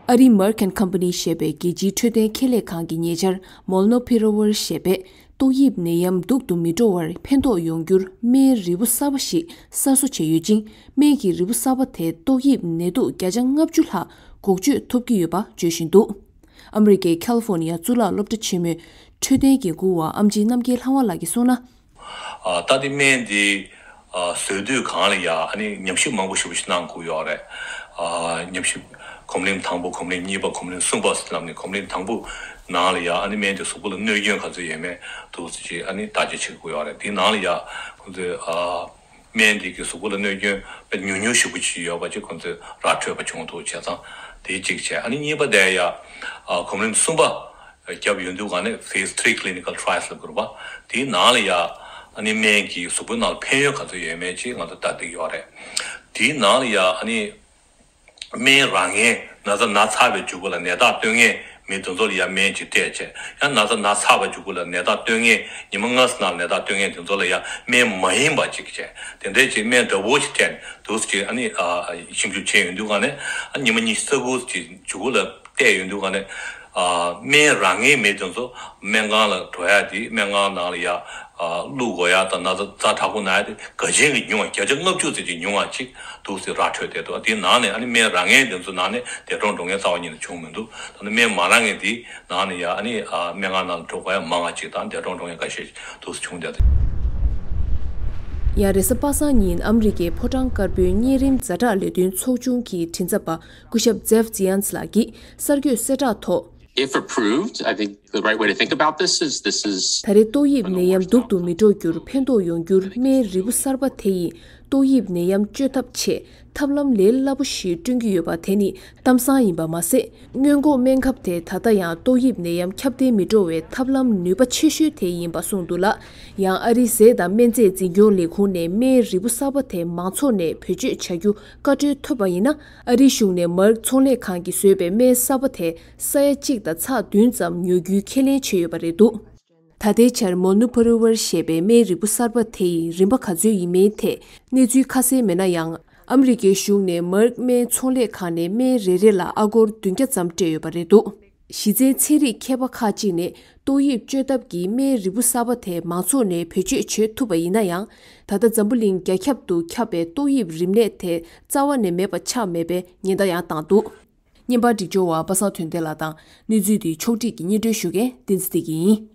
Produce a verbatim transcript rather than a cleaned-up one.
ཨ་རིའི་Merck and Company ཞེས་པའི་རྒྱལ་སྤྱིའི་འཕྲོད་བསྟེན་ཁེ་ལས་ཁང་གི་ཉེ་ཆར་Molnupiravir ཞེས་པས་ཏོག་དབྱིབས་ནད་ཡམས་སྡུག་ཏུ་མི་འགྲོ་བར་ཕན་ཐོགས་ཡོང་རྒྱུར་སྨན་རིལ་བུ་གསར་པ་ཞིག་གསར་བཟོ་བྱས་ཡོད་ཅིང་། སྨན་གྱི་རིལ་བུ་གསར་པ་དེས་ཏོག་དབྱིབས་ནད་དུག་བརྒྱ་ཆ་ལྔ་བཅུ་ལྷག་འགོག་བཅོས་ཐུབ་ཀྱི་ཡོད་པ་བརྗོད་བཞིན་འདུག་ཨ་མི་རི་ཀའི་ཁ་ལི་ཧྥོ་ནི་ཡ་གཙུག་ལག་སློབ་གྲྭ་ཆེན་མོའི་འཕྲོད་བསྟེན་འགན་འཁུར་བ་ཨམ་ཆི་རྣམ་རྒྱལ་ལྷ་དབང་ལགས་ཀྱིས་གསུངས་ན། ཨ་ད་ལྟའི་སྨན་འདི་ཨ་བཟོ་དུས་སྒང་ལ་ཡ་ཨ་ནི་ཉམས་ཞིབ་མང་པོ་ཞེ་པོ་ཞིག་གནང་དགོས་ཡོད་རེད། ཨ་ཉམས་ཞིབ་གོམས་རིམ་དང་པོ། གོམས་རིམ་གཉིས་པ། གོམས་རིམ་གསུམ་པ་ཟེར་ལབ་ནས། གོམས་རིམ་དང་པོ་ནང་ལ་ཡ་ཨ་ནི་སྨན་དེ་གཟུགས་པོ་ལ་གནོད་སྐྱོན་ག་ཚོད་ཡོད་མེད་འདུག་ཟེར་ཅིག་ཨ་ནི་བརྟག་དཔྱད་བྱེད་དགོས་ཡོད་རེད། དེའི་ནང་ལ་ཡ་ཁོང་ཚོས་ཨ་སྨན་དེ་གི་གཟུགས་པོ་ལ་གནོད་སྐྱོན་དཔེ་ཉུང་ཉུང་ཞེ་པོ་ཅིག་ཡོད་པ་ཅིག་ཁོང་ཚོས་ར་འཕྲོད་པ་བྱུང་འདུག་བྱས་ཙང་དེ་གཅིག་བྱས། ཨ་ནི་གཉིས་པ་དེ་ཡ་ཨ་གོམས་རིམ་གསུམ་པ་བརྒྱབ་ཡོང་དུས་ག་ནས་Phase three clinical trials ལབ་དགོས་རེད་པ། དེའི་ནང་ལ་ཡ་ཨ་ནི་སྨན་གྱིས་གཟུགས་པོའི་ནང་ལ་ཕན་ཡོན་ག་ཚོད་ཡོད་མེད་ཅིག་ང་ཚོ་ལྟ་བསྡད་ཡོད་རེད། དེའི་ནང་ལ་ཡ་ཨ་ནི་སྨན་རང་ངས་ན་ཚ་ན་ཚར་བའི་མཇུག་གུ་ལ་ནད་རྟགས་སྟོན་མཁན་མི་དེ་ཚོ་ལ་ཡ་སྨན་ཅིག་སྤྲད་བྱས། ཡང་ན་ཚ་ན་ཚར་བའི་མཇུག་གུ་ལ་ནད་རྟགས་སྟོན་མཁན། ཉི་མ་ལྔ་ཙམ་ནང་ནད་རྟགས་སྟོན་མཁན་དེ་ཚོ་ལ་ཡ་སྨན་མ་ཡིན་པ་ཅིག་བྱས། དེ་འདྲའི་ཅིག་སྨན་འདྲ་པོ་ཅིག་སྤྲད་ནས་འདུག་སེ་ཅིག་ཨ་ནི་ཨ་ཞིབ་འཇུག་བྱས་ཡོང་དུས་ག་ནས། ཨ་ཉི་མ་ཉི་ཤུ་རྩ་དགུ་ཅིག་མཇུག་གུ་ལ་བལྟས་ཡོང་དུས་ག་ནས། ཨ་སྨན་རང་ངའི་མི་དེ་ཚོ་སྨན་ཁང་ལ་འགྲོ་ཡ་དེ། སྨན་ཁང་ནང་ལ་ཡ་ཨ་བླུག་དགོས་ཡ་དང་ན་ཚ་ཛ་དྲག་པོ་ན་ཡ་དེ་ག་ཅན་གྱི་ཉུང་བ། བརྒྱ་ཆ་ལྔ་བཅུ་ཙམ་ཅིག་ཉུང་བ་ཅིག་འདུག་སེ་ར་འཕྲོད་བསྡད་འདུག་དེའི་ནང་ནས་ཨ་ནི་སྨན་རང་ངའི་དེ་ཚོ་ནང་ནས་འདས་གྲོངས་འགྲོ་མཁན་རྩ་བ་ཉིད་ནས་བྱུང་མི་འདུག་ད་ནི་སྨན་མ་རག་མཁན་དེའི་ནང་ནས་ཡ་ཨ་ནི་ཨ་སྨན་ཁང་ནང་ལ་འགྲོ་དགོས་ཡ་མང་བ་ཅིག་དང་འདས་གྲོངས་འགྲོ་མཁན་ཁ་ཤས་འདུག་སེ་བྱུང་བསྡད་འདུག་ཡང་རེས་གཟའ་པ་སངས་ཉིན་ཨ་མི་རི་ཀའི་ཕོ་བྲང་དཀར་པོའི་གཉན་རིམས་ཛ་དྲག་ལས་དོན་ཚོགས་ཆུང་གི་མགྲིན་ཚབ་པ་སྐུ་ཞབས་Jeff Zients ལགས་ཀྱིས་གསར་འགོད་གསལ་བསྒྲགས་ཐོག If approved, I think the right way to think about this is this is ད་རེས་ཏོག་དབྱིབས་ནད་ཡམས་སྡུག་ཏུ་མི་འགྲོ་རྒྱུར་ཕན་ཐོགས་ཡོང་རྒྱུར་སྨན་རིལ་བུ་གསར་པ་དེ་ཡིས་ཏོག་དབྱིབས་ནད་ཡམས་བཅོས་ཐབས་ཆེད་ཐབས་ལམ་ལས་སླ་པོ་ཞིག་བསྐྲུན་གྱི་ཡོད་པ་དེ་ནི་གཏམ་བཟང་ཡིན་པ་མ་ཟད། སྔོན་འགོག་སྨན་ཁབ་དེ་ད་ལྟ་ཡང་ཏོག་དབྱིབས་ནད་ཡམས་ཁྱབ་གདལ་མི་འགྲོ་བའི་ཐབས་ལམ་ནུས་པ་ཆེ་ཤོས་དེ་ཡིན་པ་གསུངས་འདུག་ལ། ཡང་ཨ་རིའི་ཟས་དང་སྨན་རྫས་འཛིན་སྐྱོང་ལས་ཁུངས་ནས་སྨན་རིལ་བུ་གསར་པ་དེ་མང་ཚོགས་ནས་བེད་སྤྱོད་བྱ་རྒྱུ་བཀའ་འཁྲོལ་ཐོབ་པ་ཡིན་ན། ཨ་རིའི་གཞུང་ནས་Merck་ཚོང་ལས་ཁང་གིས་བཟོས་པའི་སྨན་གསར་པ་དེ་ས་ཡ་གཅིག་དང་ཚེག་བདུན་ཙམ་ཉོ་རྒྱུའི་ཁས་ལེན་བྱས་ཡོད་པ་རེད་འདུག་ད་ལྟའི་ཆར་Molnupiravir་ཞེས་པའི་སྨན་རིལ་བུ་གསར་པ་དེ་ཡི་རིན་པ་ག་ཚོད་ཡིན་མིན་ཐད་གནས་ཚུལ་ཁ་གསལ་མེད་ན་ཡང་། ཨ་མི་རི་ཀའི་གཞུང་ནས་Merck་སྨན་ཚོང་ལས་ཁང་ནས་སྨན་རེ་རེ་ལ་ཨ་སྒོར་བདུན་བརྒྱ་ཙམ་སྤྲད་ཡོད་པ་རེད་འདུག་གཞི་རྩའི་ཚན་རིག་མཁས་པ་ཁག་ཅིག་ནས་ཏོག་དབྱིབས་བཅོས་ཐབས་ཀྱི་སྨན་རིལ་བུ་གསར་པ་དེ་མང་ཚོགས་ནས་བེད་སྤྱོད་བྱེད་ཐུབ་པ་ཡིན་ན་ཡང་། ད་ལྟ་འཛམ་བུ་གླིང་རྒྱ་ཁྱབ་ཏུ་ཁྱབ་པའི་ཏོག་དབྱིབས་རིམས་ནད་དེ་རྩ་བ་ནས་མེད་པ་ཆགས་མེད་པའི་ཉེན་བརྡ་ཡང་བཏང་འདུག་བརྙན་པར་སྒྲིག་སྦྱོར་བ་པ་སངས་དོན་ལྡན་ལགས་དང་། གནས་ཚུལ་འདི་ཕྱོགས་སྒྲིག་གིས་སྙན་སྒྲོན་ཞུ་མཁན་བསྟན་འཛིན་བདེ་སྐྱིད་ཡིན།